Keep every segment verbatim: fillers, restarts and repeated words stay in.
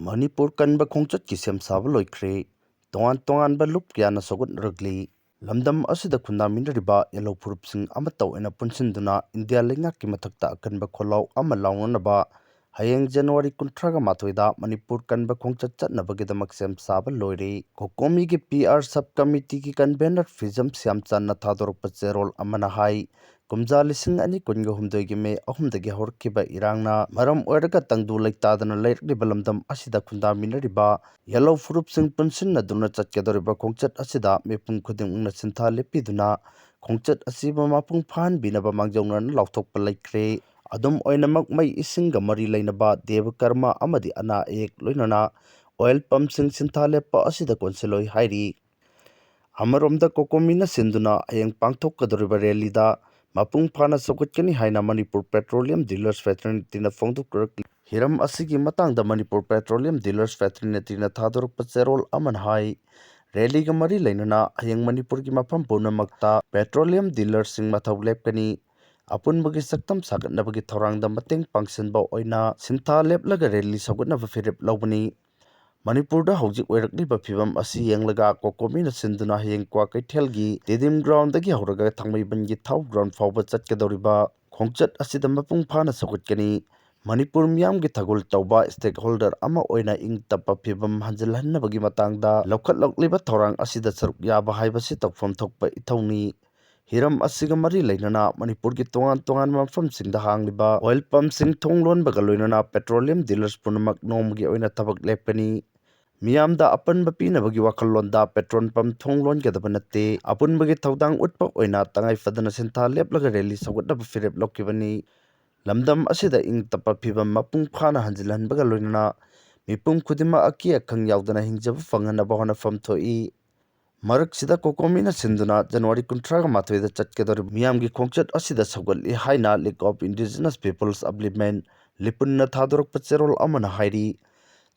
ꯃꯅꯤꯄꯨꯔ ꯀꯟꯕ ꯈꯣꯡꯆꯠꯀꯤ ꯁꯦꯝ ꯁꯥꯕ ꯂꯣꯏꯈ꯭ꯔꯦ꯫ ꯇꯣꯉꯥꯟ ꯇꯣꯉꯥꯟꯕ ꯂꯨꯞ ꯀꯌꯥꯅ ꯁꯧꯒꯠꯅꯔꯛꯂꯤ꯫ ꯂꯝꯗꯝ ꯑꯁꯤꯗ ꯈꯨꯟꯗꯥꯃꯤꯟꯅꯔꯤꯕ ꯌꯦꯜꯍꯧ ꯐꯨꯔꯨꯞꯁꯤꯡ ꯑꯃꯠꯇ ꯑꯣꯏꯅ ꯄꯨꯟꯁꯤꯟꯗꯨꯅ ꯏꯟꯗꯤꯌꯥ ꯂꯩꯉꯥꯛꯀꯤ ꯃꯊꯛꯇ ꯑꯀꯟꯕ ꯈꯣꯜꯂꯥꯎ ꯑꯃ ꯂꯥꯎꯅꯅꯕ ꯍꯌꯦꯡ ꯖꯅꯋꯥꯔꯤ ꯀꯨꯟꯊ꯭ꯔꯥꯒ ꯃꯥꯊꯣꯏꯗ ꯃꯅꯤꯄꯨꯔ ꯀꯟꯕ ꯈꯣꯡꯆꯠ ꯆꯠꯅꯕꯒꯤꯗꯃꯛ ꯁꯦꯝ ꯁꯥꯕ ꯂꯣꯏꯔꯦ꯫ ꯀꯣꯀꯣꯃꯤꯒꯤ ꯄꯤ ꯑꯥꯔ ꯁꯕ ꯀꯃꯤꯇꯤꯒꯤ ꯀꯟꯚꯦꯅꯔ ꯐꯤꯖꯝ ꯁ꯭ꯌꯥꯝꯆꯥꯟꯅ ꯊꯥꯗꯣꯔꯛꯄ ꯆꯦꯔꯣꯜ ꯑꯃꯅ ꯍꯥꯏ, ꯀꯨꯝꯖꯥ ꯂꯤꯁꯤꯡ ꯑꯅꯤ ꯀꯨꯟꯒ ꯍꯨꯝꯗꯣꯏꯒꯤ ꯃꯦ ꯑꯍꯨꯝꯗꯒꯤ ꯍꯧꯔꯛꯈꯤꯕ ꯏꯔꯥꯡꯅ ꯃꯔꯝ ꯑꯣꯏꯔꯒ ꯇꯪꯗꯨ ꯂꯩꯇꯥꯗꯅ ꯂꯩꯔꯛꯂꯤꯕ ꯂꯝꯗꯝ ꯑꯁꯤꯗ ꯈꯨꯟꯗꯥꯃꯤꯟꯅꯔꯤꯕ ꯌꯦꯜꯍꯧ ꯐꯨꯔꯨꯞꯁꯤꯡ ꯄꯨꯟꯁꯤꯟꯅꯗꯨꯅ ꯆꯠꯀꯗꯧꯔꯤꯕ ꯈꯣꯡꯆꯠ ꯑꯁꯤꯗ ꯃꯤꯄꯨꯝ ꯈꯨꯗꯤꯡꯃꯛꯅ ꯁꯤꯟꯊꯥ ꯂꯦꯞꯄꯤꯗꯨꯅ ꯈꯣꯡꯆꯠ ꯑꯁꯤꯕꯨ ꯃꯄꯨꯡ ꯐꯥꯍꯟꯕꯤꯅꯕ ꯃꯥꯡꯖꯧꯅꯅ ꯂꯥꯎꯊꯣꯛꯄ ꯂꯩꯈ꯭ꯔꯦ꯫ ꯑꯗꯨꯝ ꯑꯣꯏꯅꯃꯛ, ꯃꯩ ꯏꯁꯤꯡꯒ ꯃꯔꯤ ꯂꯩꯅꯕ ꯗꯦꯕ ꯀꯔꯃ ꯑꯃꯗꯤ ꯑꯅꯥ ꯑꯌꯦꯛ, ꯂꯣꯏꯅꯅ ꯑꯣꯏꯜ ꯄꯝꯁꯤꯡ ꯁꯤꯟꯊꯥ ꯂꯦꯞꯄ ꯑꯁꯤꯗ ꯀꯣꯟꯁꯤꯜꯂꯣꯏ ꯍꯥꯏꯔꯤ꯫ ꯑꯃꯔꯣꯝꯗ, ꯀꯣꯀꯣꯃꯤꯅ ꯁꯤꯟꯗꯨꯅ ꯍꯌꯦꯡ ꯄꯥꯡꯊꯣꯛꯀꯗꯧꯔꯤꯕ ꯔꯦꯂꯤꯗ ꯃꯄꯨꯡ ꯐꯥꯅ ꯁꯧꯒꯠꯀꯅꯤ ꯍꯥꯏꯅ ꯃꯅꯤꯄꯨꯔ ꯄꯦꯇ꯭ꯔꯣꯂꯤꯌꯝ ꯗꯤꯂꯔꯁ ꯐꯦꯇꯔꯅꯤꯇꯤꯅ ꯐꯣꯡꯗꯣꯛꯂꯛꯂꯤ꯫ ꯍꯤꯔꯝ ꯑꯁꯤꯒꯤ ꯃꯇꯥꯡꯗ ꯃꯅꯤꯄꯨꯔ ꯄꯦꯇ꯭ꯔꯣꯂꯤꯌꯝ ꯗꯤꯂꯔꯁ ꯐꯦꯇꯔꯅꯤꯇꯤꯅ ꯊꯥꯗꯣꯔꯛꯄ ꯆꯦꯔꯣꯜ ꯑꯃꯅ ꯍꯥꯏ, ꯔꯦꯂꯤꯒ ꯃꯔꯤ ꯂꯩꯅꯅ ꯍꯌꯦꯡ ꯃꯅꯤꯄꯨꯔꯒꯤ ꯃꯐꯝ ꯄꯨꯝꯅꯃꯛꯇ ꯄꯦꯇ꯭ꯔꯣꯂꯤꯌꯝ ꯗꯤꯂꯔꯁꯤꯡ ꯃꯊꯧ ꯂꯦꯞꯀꯅꯤ꯫ ꯑꯄꯨꯟꯕꯒꯤ ꯁꯛꯇꯝ ꯁꯥꯒꯠꯅꯕꯒꯤ ꯊꯧꯔꯥꯡꯗ ꯃꯇꯦꯡ ꯄꯥꯡꯁꯤꯟꯕ ꯑꯣꯏꯅ ꯁꯤꯟꯊꯥ ꯂꯦꯞꯂꯒ ꯔꯦꯂꯤ ꯁꯧꯒꯠꯅꯕ ꯐꯤꯔꯦꯞ ꯂꯧꯕꯅꯤ꯫ ꯃꯅꯤꯄꯨꯔꯗ ꯍꯧꯖꯤꯛ ꯑꯣꯏꯔꯛꯂꯤꯕ ꯐꯤꯕꯝ ꯑꯁꯤ ꯌꯦꯡꯂꯒ ꯀꯣꯀꯣꯃꯤꯅ ꯁꯤꯟꯗꯨꯅ ꯍꯌꯦꯡ ꯀ꯭ꯋꯥꯀꯩꯊꯦꯜꯒꯤ ꯇꯦꯗꯤꯝ ꯒ꯭ꯔꯥꯎꯟꯗꯒꯤ ꯍꯧꯔꯒ ꯊꯥꯡꯃꯩꯕꯟꯒꯤ ꯊꯥꯎ ꯒ꯭ꯔꯥꯎꯟ ꯐꯥꯎꯕ ꯆꯠꯀꯗꯧꯔꯤꯕ ꯈꯣꯡꯆꯠ ꯑꯁꯤꯗ ꯃꯄꯨꯡ ꯐꯥꯅ ꯁꯧꯒꯠꯀꯅꯤ꯫ ꯃꯅꯤꯄꯨꯔ ꯃꯤꯌꯥꯝꯒꯤ ꯊꯧꯒꯜ ꯇꯧꯕ ꯁ꯭ꯇꯦꯛꯍꯣꯜꯗꯔ ꯑꯃ ꯑꯣꯏꯅ ꯏꯪ ꯇꯞꯄ ꯐꯤꯕꯝ ꯍꯟꯖꯤꯜꯍꯟꯅꯕꯒꯤ ꯃꯇꯥꯡꯗ ꯂꯧꯈꯠꯂꯛꯂꯤꯕ ꯊꯧꯔꯥꯡ ꯑꯁꯤꯗ ꯁꯔꯨꯛ ꯌꯥꯕ ꯍꯥꯏꯕꯁꯤ ꯇꯧꯐꯝ ꯊꯣꯛꯄ ꯏꯊꯧꯅꯤ꯫ ꯍꯤꯔꯝ ꯑꯁꯤꯒ ꯃꯔꯤ ꯂꯩꯅꯅ ꯃꯅꯤꯄꯨꯔꯒꯤ ꯇꯣꯉꯥꯟ ꯇꯣꯉꯥꯟꯕ ꯃꯐꯝꯁꯤꯡꯗ ꯍꯥꯡꯂꯤꯕ ꯑꯣꯏꯜ ꯄꯝꯁꯤꯡ ꯊꯣꯡ ꯂꯣꯟꯕꯒ ꯂꯣꯏꯅꯅ ꯄꯦꯇ꯭ꯔꯣꯂꯤꯌꯝ ꯗꯤꯂꯔꯁ ꯄꯨꯝꯅꯃꯛ ꯅꯣꯡꯃꯒꯤ ꯑꯣꯏꯅ ꯊꯕꯛ ꯂꯦꯞꯀꯅꯤ꯫ ꯃꯤꯌꯥꯝꯗ ꯑꯄꯟꯕ ꯄꯤꯅꯕꯒꯤ ꯋꯥꯈꯜꯂꯣꯟꯗ ꯄꯦꯇ꯭ꯔꯣꯜ ꯄꯝ ꯊꯣꯡ ꯂꯣꯟꯒꯗꯕ ꯅꯠꯇꯦ꯫ ꯑꯄꯨꯟꯕꯒꯤ ꯊꯧꯗꯥꯡ ꯎꯠꯄ ꯑꯣꯏꯅ ꯇꯉꯥꯏ ꯐꯗꯅ ꯁꯤꯟꯊꯥ ꯂꯦꯞꯂꯒ ꯔꯦꯂꯤ ꯁꯧꯒꯠꯅꯕ ꯐꯤꯔꯦꯞ ꯂꯧꯈꯤꯕꯅꯤ꯫ ꯂꯝꯗꯝ ꯑꯁꯤꯗ ꯏꯪ ꯇꯞꯄ ꯐꯤꯕꯝ ꯃꯄꯨꯡ ꯐꯥꯅ ꯍꯟꯖꯤꯜꯍꯟꯕꯒ ꯂꯣꯏꯅꯅ ꯃꯤꯄꯨꯝ ꯈꯨꯗꯤꯡꯃꯛ ꯑꯀꯤ ꯑꯈꯪ ꯌꯥꯎꯗꯅ ꯍꯤꯡꯖꯕ ꯐꯪꯍꯟꯅꯕ ꯍꯣꯠꯅꯐꯝ ꯊꯣꯛꯏ꯫ ꯃꯔꯛꯁꯤꯗ ꯀꯣꯀꯣꯃꯤꯅ ꯁꯤꯟꯗꯨꯅ ꯖꯅꯋꯥꯔꯤ ꯀꯨꯟꯊ꯭ꯔꯥꯒ ꯃꯥꯊꯣꯏꯗ ꯆꯠꯀꯗꯧꯔꯤꯕ ꯃꯤꯌꯥꯝꯒꯤ ꯈꯣꯡꯆꯠ ꯑꯁꯤꯗ ꯁꯧꯒꯠꯂꯤ ꯍꯥꯏꯅ League of Indigenous Peoples of Limmen, ꯂꯤꯄꯨꯟꯅ ꯊꯥꯗꯣꯔꯛꯄ ꯆꯦꯔꯣꯜ ꯑꯃꯅ ꯍꯥꯏꯔꯤ꯫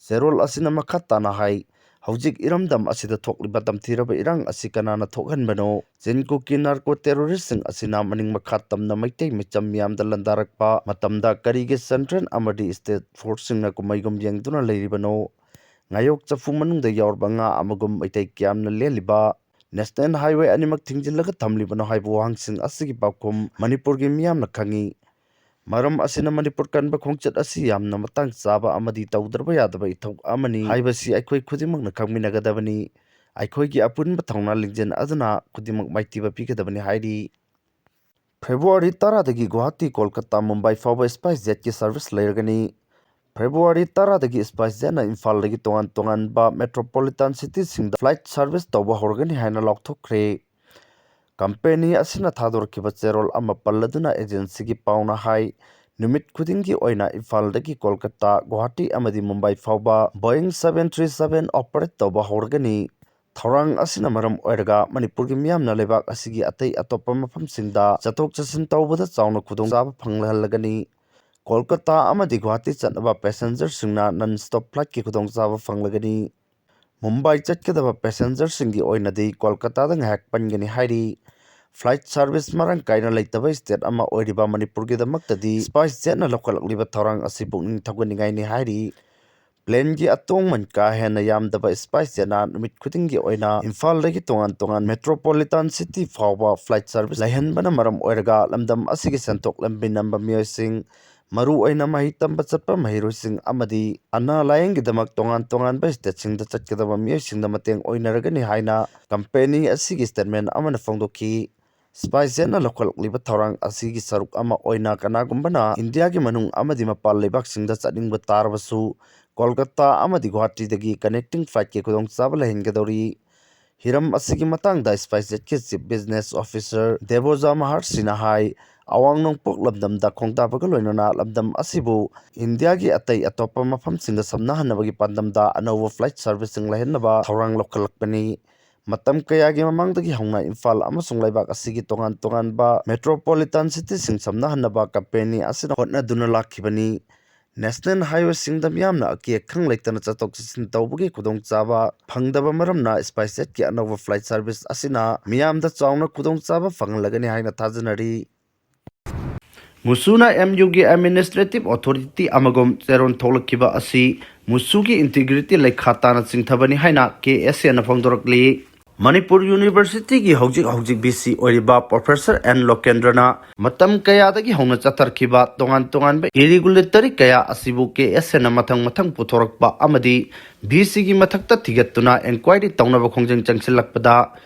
ꯆꯦꯔꯣꯜ ꯑꯁꯤꯅ ꯃꯈꯥ ꯇꯥꯅ ꯍꯥꯏ, ꯍꯧꯖꯤꯛ ꯏꯔꯝꯗꯝ ꯑꯁꯤꯗ ꯊꯣꯛꯂꯤꯕ ꯇꯝꯊꯤꯔꯕ ꯏꯔꯥꯡ ꯑꯁꯤ ꯀꯅꯥꯅ ꯊꯣꯛꯍꯟꯕꯅꯣ? ꯆꯤꯟ ꯀꯨꯀꯤ ꯅꯥꯔꯀꯣ ꯇꯦꯔꯣꯔꯤꯁꯁꯤꯡ ꯑꯁꯤꯅ ꯃꯅꯤꯡ ꯃꯈꯥ ꯇꯝꯅ ꯃꯩꯇꯩ ꯃꯤꯆꯝ ꯃꯤꯌꯥꯝꯗ ꯂꯥꯟꯗꯥꯔꯛꯄ ꯃꯇꯝꯗ ꯀꯔꯤꯒꯤ ꯁꯦꯟꯇ꯭ꯔꯦꯜ ꯑꯃꯗꯤ ꯁ꯭ꯇꯦꯠ ꯐꯣꯔꯁꯁꯤꯡꯅ ꯀꯨꯝꯍꯩꯒꯨꯝ ꯌꯦꯡꯗꯨꯅ ꯂꯩꯔꯤꯕꯅꯣ? ꯉꯥꯌꯣꯛ ꯆꯐꯨ ꯃꯅꯨꯡꯗ ꯌꯥꯎꯔꯕ ꯉꯥ ꯑꯃꯒꯨꯝ ꯃꯩꯇꯩ ꯀꯌꯥꯝꯅ ꯂꯦꯜꯂꯤꯕ ꯅꯦꯁꯅꯦꯜ ꯍꯥꯏꯋꯦ ꯑꯅꯤꯃꯛ ꯊꯤꯡꯖꯤꯜꯂꯒ ꯊꯝꯂꯤꯕꯅꯣ ꯍꯥꯏꯕ ꯋꯥꯍꯪꯁꯤꯡ ꯑꯁꯤꯒꯤ ꯄꯥꯎꯈꯨꯝ ꯃꯅꯤꯄꯨꯔꯒꯤ ꯃꯤꯌꯥꯝꯅ ꯈꯪꯏ꯫ ꯃꯔꯝ ꯑꯁꯤꯅ ꯃꯅꯤꯄꯨꯔ ꯀꯟꯕ ꯈꯣꯡꯆꯠ ꯑꯁꯤ ꯌꯥꯝꯅ ꯃꯇꯥꯡ ꯆꯥꯕ ꯑꯃꯗꯤ ꯇꯧꯗ꯭ꯔꯕ ꯌꯥꯗꯕ ꯏꯊꯧ ꯑꯃꯅꯤ ꯍꯥꯏꯕꯁꯤ ꯑꯩꯈꯣꯏ ꯈꯨꯗꯤꯡꯃꯛꯅ ꯈꯪꯃꯤꯟꯅꯒꯗꯕꯅꯤ꯫ ꯑꯩꯈꯣꯏꯒꯤ ꯑꯄꯨꯟꯕ ꯊꯧꯅꯥ ꯂꯤꯡꯖꯦꯜ ꯑꯗꯨꯅ ꯈꯨꯗꯤꯡꯃꯛ ꯃꯥꯏꯊꯤꯕ ꯄꯤꯒꯗꯕꯅꯤ ꯍꯥꯏꯔꯤ꯫ ꯐꯦꯕ꯭ꯔꯨꯋꯥꯔꯤ ꯇꯔꯥꯗꯒꯤ ꯒꯨꯋꯥꯍꯥꯇꯤ, ꯀꯣꯜꯀꯇꯥ, ꯃꯨꯝꯕꯥꯏ ꯐꯥꯎꯕ ꯁ꯭ꯄꯥꯏꯁ ꯖꯦꯠꯀꯤ ꯁꯔꯚꯤꯁ ꯂꯩꯔꯒꯅꯤ꯫ ꯐꯦꯕ꯭ꯔꯨꯋꯥꯔꯤ ꯇꯔꯥꯗꯒꯤ ꯁ꯭ꯄꯥꯏꯁ ꯖꯦꯠꯅ ꯏꯝꯐꯥꯜꯗꯒꯤ ꯇꯣꯉꯥꯟ ꯇꯣꯉꯥꯟꯕ ꯃꯦꯇ꯭ꯔꯣꯄꯣꯂꯤꯇꯥꯟ ꯁꯤꯇꯤꯁꯤꯡꯗ ꯐ꯭ꯂꯥꯏꯠ ꯁꯔꯚꯤꯁ ꯇꯧꯕ ꯍꯧꯔꯒꯅꯤ ꯍꯥꯏꯅ ꯂꯥꯎꯊꯣꯛꯈ꯭ꯔꯦ꯫ ꯀꯝꯄꯦꯅꯤ ꯑꯁꯤꯅ ꯊꯥꯗꯣꯔꯛꯈꯤꯕ ꯆꯦꯔꯣꯜ ꯑꯃ ꯄꯜꯂꯗꯨꯅ ꯑꯦꯖꯦꯟꯁꯤꯒꯤ ꯄꯥꯎꯅ ꯍꯥꯏ, ꯅꯨꯃꯤꯠ ꯈꯨꯗꯤꯡꯒꯤ ꯑꯣꯏꯅ ꯏꯝꯐꯥꯜꯗꯒꯤ ꯀꯣꯜꯀꯇꯥ, ꯒꯨꯋꯥꯍꯥꯇꯤ ꯑꯃꯗꯤ ꯃꯨꯝꯕꯥꯏ ꯐꯥꯎꯕ Boeing seven three seven operate ꯇꯧꯕ ꯍꯧꯔꯒꯅꯤ꯫ ꯊꯧꯔꯥꯡ ꯑꯁꯤꯅ ꯃꯔꯝ ꯑꯣꯏꯔꯒ ꯃꯅꯤꯄꯨꯔꯒꯤ ꯃꯤꯌꯥꯝꯅ ꯂꯩꯕꯥꯛ ꯑꯁꯤꯒꯤ ꯑꯇꯩ ꯑꯇꯣꯞꯄ ꯃꯐꯝꯁꯤꯡꯗ ꯆꯠꯊꯣꯛ ꯆꯠꯁꯤꯟ ꯇꯧꯕꯗ ꯆꯥꯎꯅ ꯈꯨꯗꯣꯡꯆꯥꯕ ꯐꯪꯂꯍꯜꯂꯒꯅꯤ꯫ ꯀꯣꯜꯀꯇꯥ ꯑꯃꯗꯤ ꯒꯨꯋꯥꯍꯥꯇꯤ ꯆꯠꯅꯕ ꯄꯦꯁꯦꯟꯖꯔꯁꯤꯡꯅ non stop flightꯀꯤ ꯈꯨꯗꯣꯡꯆꯥꯕ ꯐꯪꯂꯒꯅꯤ꯫ ꯃꯨꯝꯕꯥꯏ ꯆꯠꯀꯗꯕ ꯄꯦꯁꯦꯟꯖꯔꯁꯤꯡꯒꯤ ꯑꯣꯏꯅꯗꯤ ꯀꯣꯜꯀꯇꯥꯗ ꯉꯥꯏꯍꯥꯛ ꯄꯟꯒꯅꯤ ꯍꯥꯏꯔꯤ꯫ ꯐ꯭ꯂꯥꯏꯠ ꯁꯔꯚꯤꯁ ꯃꯔꯥꯡ ꯀꯥꯏꯅ ꯂꯩꯇꯕ ꯁ꯭ꯇꯦꯠ ꯑꯃ ꯑꯣꯏꯔꯤꯕ ꯃꯅꯤꯄꯨꯔꯒꯤꯗꯃꯛꯇꯗꯤ ꯁ꯭ꯄꯥꯏꯁ ꯖꯦꯠꯅ ꯂꯧꯈꯠꯂꯛꯂꯤꯕ ꯊꯧꯔꯥꯡ ꯑꯁꯤ ꯄꯨꯛꯅꯤꯡ ꯊꯧꯒꯠꯅꯤꯡꯉꯥꯏꯅꯤ ꯍꯥꯏꯔꯤ꯫ ꯄ꯭ꯂꯦꯟꯒꯤ ꯑꯇꯣꯡꯃꯟ ꯀꯥ ꯍꯦꯟꯅ ꯌꯥꯝꯗꯕ ꯁ꯭ꯄꯥꯏꯁ ꯖꯦꯠꯅ ꯅꯨꯃꯤꯠ ꯈꯨꯗꯤꯡꯒꯤ ꯑꯣꯏꯅ ꯏꯝꯐꯥꯜꯗꯒꯤ ꯇꯣꯉꯥꯟ ꯇꯣꯉꯥꯟ ꯃꯦꯇ꯭ꯔꯣꯄꯣꯂꯤꯇꯥꯟ ꯁꯤꯇꯤ ꯐꯥꯎꯕ ꯐ꯭ꯂꯥꯏꯠ ꯁꯔꯚꯤꯁ ꯂꯩꯍꯟꯕꯅ ꯃꯔꯝ ꯑꯣꯏꯔꯒ ꯂꯝꯗꯝ ꯑꯁꯤꯒꯤ ꯁꯦꯟꯊꯣꯛ ꯂꯝꯕꯤ ꯅꯝꯕ ꯃꯤꯑꯣꯏꯁꯤꯡ, ꯃꯔꯨꯑꯣꯏꯅ ꯃꯍꯩ ꯇꯝꯕ ꯆꯠꯄ ꯃꯍꯩꯔꯣꯏꯁꯤꯡ ꯑꯃꯗꯤ ꯑꯅꯥ ꯂꯥꯌꯦꯡꯒꯤꯗꯃꯛ ꯇꯣꯉꯥꯟ ꯇꯣꯉꯥꯟꯕ ꯁ꯭ꯇꯦꯠꯁꯤꯡꯗ ꯆꯠꯀꯗꯕ ꯃꯤꯑꯣꯏꯁꯤꯡꯗ ꯃꯇꯦꯡ ꯑꯣꯏꯅꯔꯒꯅꯤ ꯍꯥꯏꯅ ꯀꯝꯄꯦꯅꯤ ꯑꯁꯤꯒꯤ ꯁ꯭ꯇꯦꯠꯃꯦꯟ ꯑꯃꯅ ꯐꯣꯡꯗꯣꯛꯈꯤ꯫ ꯁ꯭ꯄꯥꯏꯁ ꯖꯦꯠꯅ ꯂꯧꯈꯠꯂꯛꯂꯤꯕ ꯊꯧꯔꯥꯡ ꯑꯁꯤꯒꯤ ꯁꯔꯨꯛ ꯑꯃ ꯑꯣꯏꯅ ꯀꯅꯥꯒꯨꯝꯕꯅ ꯏꯟꯗꯤꯌꯥꯒꯤ ꯃꯅꯨꯡ ꯑꯃꯗꯤ ꯃꯄꯥꯟ ꯂꯩꯕꯥꯛꯁꯤꯡꯗ ꯆꯠꯅꯤꯡꯕ ꯇꯥꯔꯕꯁꯨ ꯀꯣꯜꯀꯇꯥ ꯑꯃꯗꯤ ꯒꯨꯋꯥꯍꯥꯇꯤꯗꯒꯤ connecting flightꯀꯤ ꯈꯨꯗꯣꯡꯆꯥꯕ ꯂꯩꯍꯟꯒꯗꯧꯔꯤ꯫ ꯍꯤꯔꯝ ꯑꯁꯤꯒꯤ ꯃꯇꯥꯡꯗ ꯁ꯭ꯄꯥꯏꯁ ꯖꯦꯠꯀꯤ Chief Business Officer ꯗꯦꯕꯣꯖꯥ ꯃꯍꯥꯔꯁꯤꯅ ꯍꯥꯏ, ꯑꯋꯥꯡ ꯅꯣꯡꯄꯣꯛ ꯂꯝꯗꯝꯗ ꯈꯣꯡꯗꯥꯕꯒ ꯂꯣꯏꯅꯅ ꯂꯝꯗꯝ ꯑꯁꯤꯕꯨ ꯏꯟꯗꯤꯌꯥꯒꯤ ꯑꯇꯩ ꯑꯇꯣꯞꯄ ꯃꯐꯝꯁꯤꯡꯒ ꯁꯝꯅꯍꯟꯅꯕꯒꯤ ꯄꯥꯟꯗꯝꯗ ꯑꯅꯧꯕ flight serviceꯁꯤꯡ ꯂꯩꯍꯟꯅꯕ ꯊꯧꯔꯥꯡ ꯂꯧꯈꯠꯂꯛꯄꯅꯤ꯫ ꯃꯇꯝ ꯀꯌꯥꯒꯤ ꯃꯃꯥꯡꯗꯒꯤ ꯍꯧꯅ ꯏꯝꯐꯥꯜ ꯑꯃꯁꯨꯡ ꯂꯩꯕꯥꯛ ꯑꯁꯤꯒꯤ ꯇꯣꯉꯥꯟ ꯇꯣꯉꯥꯟꯕ metropolitan cityꯁꯤꯡ ꯁꯝꯅꯍꯟꯅꯕ ꯀꯝꯄꯦꯅꯤ ꯑꯁꯤꯅ ꯍꯣꯠꯅꯗꯨꯅ ꯂꯥꯛꯈꯤꯕꯅꯤ꯫ ꯅꯦꯁꯅꯦꯜ ꯍꯥꯏꯋꯦꯁꯤꯡꯗ ꯃꯤꯌꯥꯝꯅ ꯑꯀꯤ ꯑꯈꯪ ꯂꯩꯇꯅ ꯆꯠꯊꯣꯛ ꯆꯠꯁꯤꯟ ꯇꯧꯕꯒꯤ ꯈꯨꯗꯣꯡꯆꯥꯕ ꯐꯪꯗꯕ ꯃꯔꯝꯅ SpiceJetꯀꯤ ꯑꯅꯧꯕ ꯐ꯭ꯂꯥꯏꯠ ꯁꯔꯚꯤꯁ ꯑꯁꯤꯅ ꯃꯤꯌꯥꯝꯗ ꯆꯥꯎꯅ ꯈꯨꯗꯣꯡꯆꯥꯕ ꯐꯪꯍꯜꯂꯒꯅꯤ ꯍꯥꯏꯅ ꯊꯥꯖꯅꯔꯤ꯫ ꯃꯨꯁꯨꯅ MUꯒꯤ ꯑꯦꯗꯃꯤꯅꯤꯁꯇ꯭ꯔꯦꯇꯤꯚ ꯑꯣꯊꯣꯔꯤꯇꯤ ꯑꯃꯒꯨꯝ ꯆꯦꯔꯣꯜ ꯊꯣꯛꯂꯛꯈꯤꯕ ꯑꯁꯤ ꯃꯨꯁꯨꯒꯤ ꯏꯟꯇꯤꯒ꯭ꯔꯤꯇꯤ ꯂꯩꯈꯥ ꯇꯥꯅ ꯆꯤꯡꯊꯕꯅꯤ ꯍꯥꯏꯅ KSAꯅ ꯐꯣꯡꯗꯣꯔꯛꯂꯤ꯫ ꯃꯅꯤꯄꯨꯔ ꯌꯨꯅꯤꯚꯔꯁꯤꯇꯤꯒꯤ ꯍꯧꯖꯤꯛ ꯍꯧꯖꯤꯛ VC ꯑꯣꯏꯔꯤꯕ ꯄ꯭ꯔꯣꯐꯦꯁꯔ ꯑꯦꯟ ꯂꯣꯀꯦꯟꯗ꯭ꯔꯅ ꯃꯇꯝ ꯀꯌꯥꯗꯒꯤ ꯍꯧꯅ ꯆꯠꯊꯔꯛꯈꯤꯕ ꯇꯣꯉꯥꯟ ꯇꯣꯉꯥꯟꯕ ꯏꯔꯤꯒꯨꯂꯦꯇꯔꯤ ꯀꯌꯥ ꯑꯁꯤꯕꯨ KSAꯅ ꯃꯊꯪ ꯃꯊꯪ ꯄꯨꯊꯣꯔꯛꯄ ꯑꯃꯗꯤ VCꯒꯤ ꯃꯊꯛꯇ ꯊꯤꯒꯠꯇꯨꯅ ꯏꯟꯀ꯭ꯋꯥꯏꯔꯤ ꯇꯧꯅꯕ ꯈꯣꯡꯖꯪ ꯆꯪꯁꯤꯜꯂꯛꯄꯗ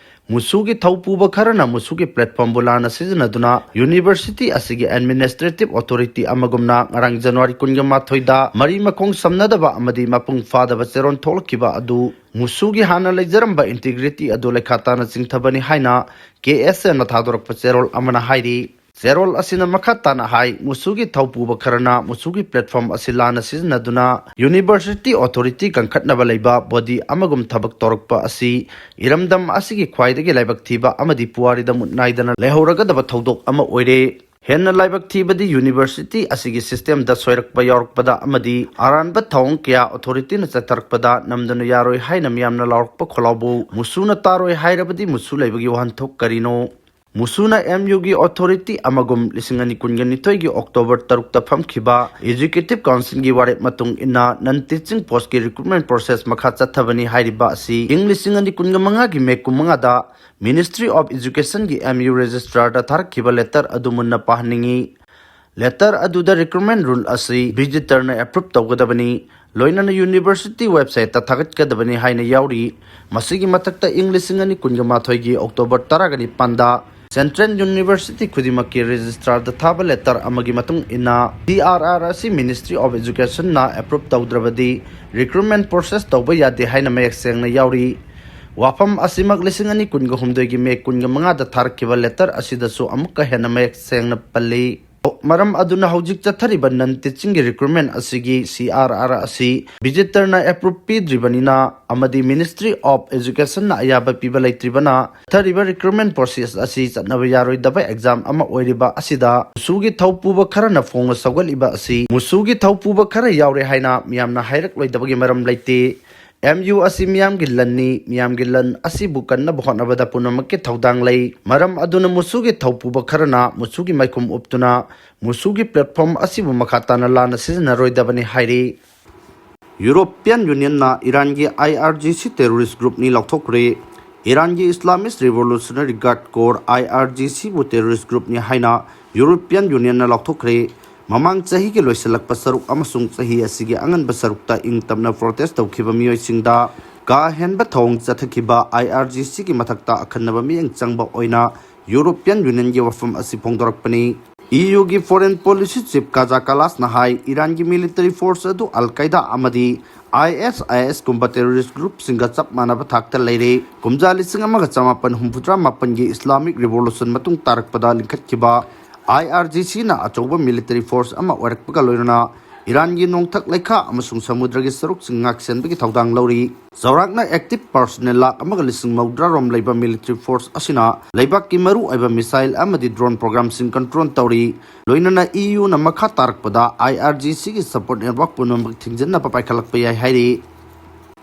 ꯃꯨꯁꯨꯒꯤ ꯊꯧ ꯄꯨꯕ ꯈꯔꯅ ꯃꯨꯁꯨꯒꯤ ꯄ꯭ꯂꯦꯠꯐꯣꯔꯝꯕꯨ ꯂꯥꯟꯅ ꯁꯤꯖꯤꯟꯅꯗꯨꯅ ꯌꯨꯅꯤꯚꯔꯁꯤꯇꯤ ꯑꯁꯤꯒꯤ ꯑꯦꯗꯃꯤꯅꯤꯁꯇ꯭ꯔꯦꯇꯤꯚ ꯑꯣꯊꯣꯔꯤꯇꯤ ꯑꯃꯒꯨꯝꯅ ꯉꯔꯥꯡ ꯖꯅꯋꯥꯔꯤ ꯀꯨꯟꯒ ꯃꯥꯊꯣꯏꯗ ꯃꯔꯤ ꯃꯈꯣꯡ ꯁꯝꯅꯗꯕ ꯑꯃꯗꯤ ꯃꯄꯨꯡ ꯐꯥꯗꯕ ꯆꯦꯔꯣꯜ ꯊꯣꯛꯂꯛꯈꯤꯕ ꯑꯗꯨ ꯃꯨꯁꯨꯒꯤ ꯍꯥꯟꯅ ꯂꯩꯖꯔꯝꯕ ꯏꯟꯇꯤꯒ꯭ꯔꯤꯇꯤ ꯑꯗꯨ ꯂꯩꯈꯥ ꯇꯥꯅ ꯆꯤꯡꯊꯕꯅꯤ ꯍꯥꯏꯅ KSAꯅ ꯊꯥꯗꯣꯔꯛꯄ ꯆꯦꯔꯣꯜ ꯑꯃꯅ ꯍꯥꯏꯔꯤ꯫ ꯆꯦꯔꯣꯜ ꯑꯁꯤꯅ ꯃꯈꯥ ꯇꯥꯅ ꯍꯥꯏ, ꯃꯨꯁꯨꯒꯤ ꯊꯧ ꯄꯨꯕ ꯈꯔꯅ ꯃꯨꯁꯨꯒꯤ ꯄ꯭ꯂꯦꯠꯐꯣꯔꯝ ꯑꯁꯤ ꯂꯥꯟꯅ ꯁꯤꯖꯤꯟꯅꯗꯨꯅ ꯌꯨꯅꯤꯚꯔꯁꯤꯇꯤ ꯑꯣꯊꯣꯔꯤꯇꯤ ꯀꯟꯈꯠꯅꯕ ꯂꯩꯕ ꯕꯣꯗꯤ ꯑꯃꯒꯨꯝ ꯊꯕꯛ ꯇꯧꯔꯛꯄ ꯑꯁꯤ ꯏꯔꯝꯗꯝ ꯑꯁꯤꯒꯤ ꯈ꯭ꯋꯥꯏꯗꯒꯤ ꯂꯥꯏꯕꯛ ꯊꯤꯕ ꯑꯃꯗꯤ ꯄꯨꯋꯥꯔꯤꯗ ꯃꯨꯠ ꯅꯥꯏꯗꯅ ꯂꯩꯍꯧꯔꯒꯗꯕ ꯊꯧꯗꯣꯛ ꯑꯃ ꯑꯣꯏꯔꯦ꯫ ꯍꯦꯟꯅ ꯂꯥꯏꯕꯛ ꯊꯤꯕꯗꯤ ꯌꯨꯅꯤꯚꯔꯁꯤꯇꯤ ꯑꯁꯤꯒꯤ ꯁꯤꯁꯇꯦꯝꯗ ꯁꯣꯏꯔꯛꯄ ꯌꯥꯎꯔꯛꯄꯗ ꯑꯃꯗꯤ ꯑꯔꯥꯟꯕ ꯊꯧꯑꯣꯡ ꯀꯌꯥ ꯑꯣꯊꯣꯔꯤꯇꯤꯅ ꯆꯠꯊꯔꯛꯄꯗ ꯅꯝꯗꯅ ꯌꯥꯔꯣꯏ ꯍꯥꯏꯅ ꯃꯤꯌꯥꯝꯅ ꯂꯥꯎꯔꯛꯄ ꯈꯣꯜꯂꯥꯎꯕꯨ ꯃꯨꯁꯨꯅ ꯇꯥꯔꯣꯏ ꯍꯥꯏꯔꯕꯗꯤ ꯃꯨꯁꯨ ꯂꯩꯕꯒꯤ ꯋꯥꯍꯟꯊꯣꯛ ꯀꯔꯤꯅꯣ? ꯃꯨꯁꯨꯅ MUꯒꯤ ꯑꯣꯊꯣꯔꯤꯇꯤ ꯑꯃꯒꯨꯝ ꯂꯤꯁꯤꯡ ꯑꯅꯤ ꯀꯨꯟꯒ ꯅꯤꯊꯣꯏꯒꯤ ꯑꯣꯛꯇꯣꯕꯔ ꯇꯔꯨꯛꯇ ꯐꯝꯈꯤꯕ ꯑꯦꯛꯖꯤꯀ꯭ꯌꯨꯇꯤꯚ ꯀꯥꯎꯟꯁꯤꯜꯒꯤ ꯋꯥꯔꯦꯞ ꯃꯇꯨꯡ ꯏꯟꯅ ꯅꯟ ꯇꯤꯆꯤꯡ ꯄꯣꯁꯀꯤ ꯔꯤꯀ꯭ꯔꯨꯠꯃꯦꯟ ꯄ꯭ꯔꯣꯁꯦꯁ ꯃꯈꯥ ꯆꯠꯊꯕꯅꯤ ꯍꯥꯏꯔꯤꯕ ꯑꯁꯤ ꯏꯪ ꯂꯤꯁꯤꯡ ꯑꯅꯤ ꯀꯨꯟꯒ ꯃꯉꯥꯒꯤ ꯃꯦ ꯀꯨꯟꯃꯉꯥꯗ ꯃꯤꯅꯤꯁꯇ꯭ꯔꯤ ꯑꯣꯐ ꯏꯖꯨꯀꯦꯁꯟꯒꯤ MU ꯔꯦꯖꯤꯁꯇ꯭ꯔꯥꯔꯗ ꯊꯥꯔꯛꯈꯤꯕ ꯂꯦꯇꯔ ꯑꯗꯨ ꯃꯨꯟꯅ ꯄꯥꯍꯟꯅꯤꯡꯏ꯫ ꯂꯦꯇꯔ ꯑꯗꯨꯗ ꯔꯤꯀ꯭ꯔꯨꯠꯃꯦꯟ ꯔꯨꯜ ꯑꯁꯤ ꯚꯤꯖꯤꯇꯔꯅ ꯑꯦꯄ꯭ꯔꯨꯞ ꯇꯧꯒꯗꯕꯅꯤ, ꯂꯣꯏꯅꯅ ꯌꯨꯅꯤꯚꯔꯁꯤꯇꯤ ꯋꯦꯕꯁꯥꯏꯠꯇ ꯊꯥꯒꯠꯀꯗꯕꯅꯤ ꯍꯥꯏꯅ ꯌꯥꯎꯔꯤ꯫ ꯃꯁꯤꯒꯤ ꯃꯊꯛꯇ ꯏꯪ ꯂꯤꯁꯤꯡ ꯑꯅꯤ ꯀꯨꯟꯒ ꯃꯥꯊꯣꯏꯒꯤ ꯑꯣꯛꯇꯣꯕꯔ ꯇꯔꯥꯒ ꯅꯤꯄꯥꯟꯗ ꯁꯦꯟꯇ꯭ꯔꯦꯜ ꯌꯨꯅꯤꯚꯔꯁꯤꯇꯤ ꯈꯨꯗꯤꯡꯃꯛꯀꯤ ꯔꯦꯖꯤꯁꯇ꯭ꯔꯥꯔꯗ ꯊꯥꯕ ꯂꯦꯇꯔ ꯑꯃꯒꯤ ꯃꯇꯨꯡ ꯏꯟꯅ, ꯇꯤ ꯑꯥꯔ ꯑꯥꯔ ꯑꯁꯤ ꯃꯤꯅꯤꯁꯇ꯭ꯔꯤ ꯑꯣꯐ ꯏꯖꯨꯀꯦꯁꯟꯅ ꯑꯦꯄ꯭ꯔꯨꯞ ꯇꯧꯗ꯭ꯔꯕꯗꯤ ꯔꯤꯀ꯭ꯔꯨꯠꯃꯦꯟ ꯄ꯭ꯔꯣꯁꯦꯁ ꯇꯧꯕ ꯌꯥꯗꯦ ꯍꯥꯏꯅ ꯃꯌꯦꯛ ꯁꯦꯡꯅ ꯌꯥꯎꯔꯤ꯫ ꯋꯥꯐꯝ ꯑꯁꯤꯃꯛ ꯂꯤꯁꯤꯡ ꯑꯅꯤ ꯀꯨꯟꯒ ꯍꯨꯝꯗꯣꯏꯒꯤ ꯃꯦ ꯀꯨꯟꯒ ꯃꯉꯥꯗ ꯊꯥꯔꯛꯈꯤꯕ ꯂꯦꯇꯔ ꯑꯁꯤꯗꯁꯨ ꯑꯃꯨꯛꯀ ꯍꯦꯟꯅ ꯃꯌꯦꯛ ꯁꯦꯡꯅ ꯄꯜꯂꯤ꯫ ꯃꯔꯝ ꯑꯗꯨꯅ ꯍꯧꯖꯤꯛ ꯆꯠꯊꯔꯤꯕ non teachingꯒꯤ recruitment ꯑꯁꯤꯒꯤ C R R ꯑꯁꯤ visitorꯅ approve ꯄꯤꯗ꯭ꯔꯤꯕꯅꯤꯅ ꯑꯃꯗꯤ Ministry of Educationꯅ ꯑꯌꯥꯕ ꯄꯤꯕ ꯂꯩꯇ꯭ꯔꯤꯕꯅ ꯆꯠꯊꯔꯤꯕ recruitment process ꯑꯁꯤ ꯆꯠꯅꯕ ꯌꯥꯔꯣꯏꯗꯕ exam ꯑꯃ ꯑꯣꯏꯔꯤꯕ ꯑꯁꯤꯗ ꯃꯨꯁꯨꯒꯤ ꯊꯧꯄꯨꯕ ꯈꯔꯅ ꯐꯣꯡꯅ ꯁꯧꯒꯠꯂꯤꯕ ꯑꯁꯤ ꯃꯨꯁꯨꯒꯤ ꯊꯧꯄꯨꯕ ꯈꯔ ꯌꯥꯎꯔꯦ ꯍꯥꯏꯅ ꯃꯤꯌꯥꯝꯅ ꯍꯥꯏꯔꯛꯂꯣꯏꯗꯕꯒꯤ ꯃꯔꯝ ꯂꯩꯇꯦ꯫ M U ꯑꯁꯤ ꯃꯤꯌꯥꯝꯒꯤ ꯂꯟꯅꯤ, ꯃꯤꯌꯥꯝꯒꯤ ꯂꯟ ꯑꯁꯤꯕꯨ ꯀꯟꯅꯕ ꯍꯣꯠꯅꯕꯗ ꯄꯨꯝꯅꯃꯛꯀꯤ ꯊꯧꯗꯥꯡ ꯂꯩ꯫ ꯃꯔꯝ ꯑꯗꯨꯅ ꯃꯨꯁꯨꯒꯤ ꯊꯧꯄꯨꯕ ꯈꯔꯅ ꯃꯨꯁꯨꯒꯤ ꯃꯥꯏꯈꯨꯝ ꯎꯞꯇꯨꯅ ꯃꯨꯁꯨꯒꯤ platform ꯑꯁꯤꯕꯨ ꯃꯈꯥ ꯇꯥꯅ ꯂꯥꯟꯅ ꯁꯤꯖꯤꯟꯅꯔꯣꯏꯗꯕꯅꯤ ꯍꯥꯏꯔꯤ꯫ European Unionꯅ ꯏꯔꯥꯟꯒꯤ I R G C terrorist groupꯅꯤ ꯂꯥꯎꯊꯣꯛꯈ꯭ꯔꯦ꯫ ꯏꯔꯥꯟꯒꯤ Islamist Revolutionary Guard Corps, I R G Cꯕꯨ terrorist groupꯅꯤ ꯍꯥꯏꯅ European Unionꯅ ꯂꯥꯎꯊꯣꯛꯈ꯭ꯔꯦ꯫ ꯃꯃꯥꯡ ꯆꯍꯤꯒꯤ ꯂꯣꯏꯁꯤꯜꯂꯛꯄ ꯁꯔꯨꯛ ꯑꯃꯁꯨꯡ ꯆꯍꯤ ꯑꯁꯤꯒꯤ ꯑꯉꯟꯕ ꯁꯔꯨꯛꯇ ꯏꯪ ꯇꯞꯅ protest ꯇꯧꯈꯤꯕ ꯃꯤꯑꯣꯏꯁꯤꯡꯗ ꯀꯥ ꯍꯦꯟꯕ ꯊꯧꯑꯣꯡ ꯆꯠꯊꯈꯤꯕ I R G Cꯒꯤ ꯃꯊꯛꯇ ꯑꯈꯟꯅꯕ ꯃꯤꯠꯌꯦꯡ ꯆꯪꯕ ꯑꯣꯏꯅ European Unionꯒꯤ ꯋꯥꯐꯝ ꯑꯁꯤ ꯐꯣꯡꯗꯣꯔꯛꯄꯅꯤ꯫ EUꯒꯤ foreign policy chief Kaja Kallasꯅ ꯍꯥꯏ, ꯏꯔꯥꯟꯒꯤ military force ꯑꯗꯨ Al Qaeda ꯑꯃꯗꯤ ISISꯒꯨꯝꯕ terrorist groupꯁꯤꯡꯒ ꯆꯞ ꯃꯥꯟꯅꯕ ꯊꯥꯛꯇ ꯂꯩꯔꯦ꯫ ꯀꯨꯝꯖꯥ ꯂꯤꯁꯤꯡ ꯑꯃꯒ ꯆꯃꯥꯄꯟ ꯍꯨꯝꯐꯨꯇꯔꯥ ꯃꯥꯄꯟꯒꯤ Islamic Revolution ꯃꯇꯨꯡ ꯇꯥꯔꯛꯄꯗ ꯂꯤꯡꯈꯠꯈꯤꯕ IRGCꯅ ꯑꯆꯧꯕ military force ꯑꯃ ꯑꯣꯏꯔꯛꯄꯒ ꯂꯣꯏꯅꯅ ꯏꯔꯥꯟꯒꯤ ꯅꯣꯡꯊꯛ ꯂꯩꯈꯥ ꯑꯃꯁꯨꯡ ꯁꯃꯨꯗ꯭ꯔꯒꯤ ꯁꯔꯨꯛꯁꯤꯡ ꯉꯥꯛꯁꯦꯟꯕꯒꯤ ꯊꯧꯗꯥꯡ ꯂꯧꯔꯤ꯫ ꯆꯥꯎꯔꯥꯛꯅ active personnel ꯂꯥꯈ ꯑꯃꯒ ꯂꯤꯁꯤꯡ ꯃꯧꯗ꯭ꯔꯥ ꯔꯣꯝ ꯂꯩꯕ military force ꯑꯁꯤꯅ ꯂꯩꯕꯥꯛꯀꯤ ꯃꯔꯨꯑꯣꯏꯕ missile ꯑꯃꯗꯤ drone programꯁꯤꯡ control ꯇꯧꯔꯤ꯫ ꯂꯣꯏꯅꯅ EUꯅ ꯃꯈꯥ ꯇꯥꯔꯛꯄꯗ IRGCꯒꯤ support network ꯄꯨꯝꯅꯃꯛ ꯊꯤꯡꯖꯤꯟꯅꯕ ꯄꯥꯏꯈꯠꯂꯛꯄ ꯌꯥꯏ ꯍꯥꯏꯔꯤ꯫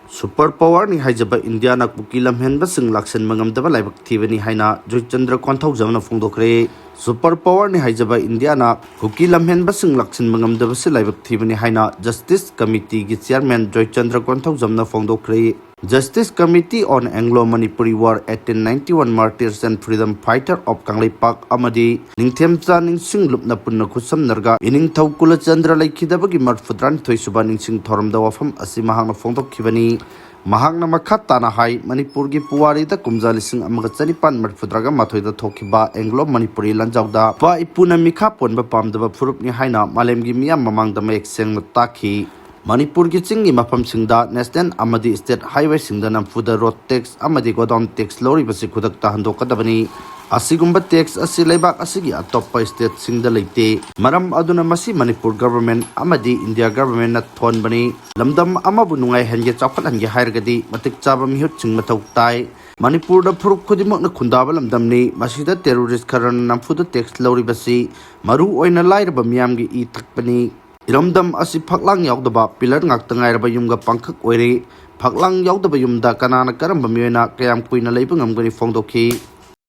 Super powerꯅꯤ ꯍꯥꯏꯖꯕ ꯏꯟꯗꯤꯌꯥꯅ ꯀꯨꯀꯤ ꯂꯝꯍꯦꯟꯕꯁꯤꯡ ꯂꯥꯛꯁꯤꯟꯕ ꯉꯝꯗꯕ ꯂꯥꯏꯕꯛ ꯊꯤꯕꯅꯤ ꯍꯥꯏꯅ ꯖꯣꯏꯆꯟꯗ꯭ꯔ ꯀꯣꯟꯊꯧꯖꯝꯅ ꯐꯣꯡꯗꯣꯛꯈ꯭ꯔꯦ꯫ Super powerꯅꯤ ꯍꯥꯏꯖꯕ ꯏꯟꯗꯤꯌꯥꯅ ꯀꯨꯀꯤ ꯂꯝꯍꯦꯟꯕꯁꯤꯡ ꯂꯥꯛꯁꯤꯟꯕ ꯉꯝꯗꯕꯁꯤ ꯂꯥꯏꯕꯛ ꯊꯤꯕꯅꯤ ꯍꯥꯏꯅ Justice Committeeꯒꯤ chairman Joychandra ꯀꯣꯟꯊꯧꯖꯝꯅ ꯐꯣꯡꯗꯣꯛꯈ꯭ꯔꯦ꯫ Justice Committee on Anglo-Manipuri War, eighteen ninety-one Martyrs and Freedom Fighter of Kangleipak ꯑꯃꯗꯤ ꯅꯤꯡꯊꯦꯝꯆꯥ ꯅꯤꯡꯁꯤꯡ ꯂꯨꯞꯅ ꯄꯨꯟꯅ ꯈꯨꯠꯁꯝꯅꯔꯒ ꯏꯅꯤꯡꯊꯧ ꯀꯨꯂꯆꯟꯗ꯭ꯔ ꯂꯩꯈꯤꯗꯕꯒꯤ ꯃꯔꯐꯨꯇꯔꯥꯅꯤꯊꯣꯏ ꯁꯨꯕ ꯅꯤꯡꯁꯤꯡ ꯊꯧꯔꯝꯗ ꯋꯥꯐꯝ ꯑꯁꯤ ꯃꯍꯥꯛꯅ ꯐꯣꯡꯗꯣꯛꯈꯤꯕꯅꯤ꯫ ꯃꯍꯥꯛꯅ ꯃꯈꯥ ꯇꯥꯅ ꯍꯥꯏ, ꯃꯅꯤꯄꯨꯔꯒꯤ ꯄꯨꯋꯥꯔꯤꯗ ꯀꯨꯝꯖꯥ ꯂꯤꯁꯤꯡ ꯑꯃꯒ ꯆꯅꯤꯄꯥꯟ ꯃꯔꯐꯨꯇꯔꯥꯒ ꯃꯥꯊꯣꯏꯗ ꯊꯣꯛꯈꯤꯕ Anglo-Manipuri ꯂꯥꯟꯖꯥꯎꯗ ꯏꯄꯥ ꯏꯄꯨꯅ ꯃꯤꯈꯥ ꯄꯣꯟꯕ ꯄꯥꯝꯗꯕ ꯐꯨꯔꯨꯞꯅꯤ ꯍꯥꯏꯅ ꯃꯥꯂꯦꯝꯒꯤ ꯃꯤꯌꯥꯝ ꯃꯃꯥꯡꯗ ꯃꯌꯦꯛ ꯁꯦꯡꯅ ꯇꯥꯛꯈꯤ꯫ ꯃꯅꯤꯄꯨꯔꯒꯤ ꯆꯤꯡꯒꯤ ꯃꯐꯝꯁꯤꯡꯗ national ꯑꯃꯗꯤ state highwayꯁꯤꯡꯗ ꯅꯝꯐꯨꯗ road tax ꯑꯃꯗꯤ godown tax ꯂꯧꯔꯤꯕꯁꯤ ꯈꯨꯗꯛꯇ ꯍꯟꯗꯣꯛꯀꯗꯕꯅꯤ꯫ ꯑꯁꯤꯒꯨꯝꯕ ꯇꯦꯛꯁ ꯑꯁꯤ ꯂꯩꯕꯥꯛ ꯑꯁꯤꯒꯤ ꯑꯇꯣꯞꯄ ꯁ꯭ꯇꯦꯠꯁꯤꯡꯗ ꯂꯩꯇꯦ꯫ ꯃꯔꯝ ꯑꯗꯨꯅ ꯃꯁꯤ ꯃꯅꯤꯄꯨꯔ ꯒꯚꯔꯟꯃꯦꯟꯠ ꯑꯃꯗꯤ ꯏꯟꯗꯤꯌꯥ ꯒꯚꯔꯟꯃꯦꯟꯠꯅ ꯊꯣꯟꯕꯅꯤ꯫ ꯂꯝꯗꯝ ꯑꯃꯕꯨ ꯅꯨꯡꯉꯥꯏꯍꯟꯒꯦ, ꯆꯥꯎꯈꯠꯍꯟꯒꯦ ꯍꯥꯏꯔꯒꯗꯤ ꯃꯇꯤꯛ ꯆꯥꯕ ꯃꯤꯍꯨꯠꯁꯤꯡ ꯃꯊꯧ ꯇꯥꯏ꯫ ꯃꯅꯤꯄꯨꯔꯗ ꯐꯨꯔꯨꯞ ꯈꯨꯗꯤꯡꯃꯛꯅ ꯈꯨꯟꯗꯥꯕ ꯂꯝꯗꯝꯅꯤ꯫ ꯃꯁꯤꯗ ꯇꯦꯔꯣꯔꯤꯁ꯭ꯠ ꯈꯔꯅ ꯅꯝꯐꯨꯗ ꯇꯦꯛꯁ ꯂꯧꯔꯤꯕꯁꯤ ꯃꯔꯨ ꯑꯣꯏꯅ ꯂꯥꯏꯔꯕ ꯃꯤꯌꯥꯝꯒꯤ ꯏ ꯊꯛꯄꯅꯤ꯫ ꯏꯔꯝꯗꯝ ꯑꯁꯤ ꯐꯛꯂꯥꯡ ꯌꯥꯎꯗꯕ ꯄꯤꯂꯔ ꯉꯥꯛꯇ ꯉꯥꯏꯔꯕ ꯌꯨꯝꯒ ꯄꯥꯡꯈꯛ ꯑꯣꯏꯔꯦ꯫ ꯐꯛꯂꯥꯡ ꯌꯥꯎꯗꯕ ꯌꯨꯝꯗ ꯀꯅꯥꯅ ꯀꯔꯝꯕ ꯃꯤꯑꯣꯏꯅ ꯀꯌꯥꯝ ꯀꯨꯏꯅ ꯂꯩꯕ ꯉꯝꯒꯅꯤ ꯐꯣꯡꯗꯣꯛꯈꯤ꯫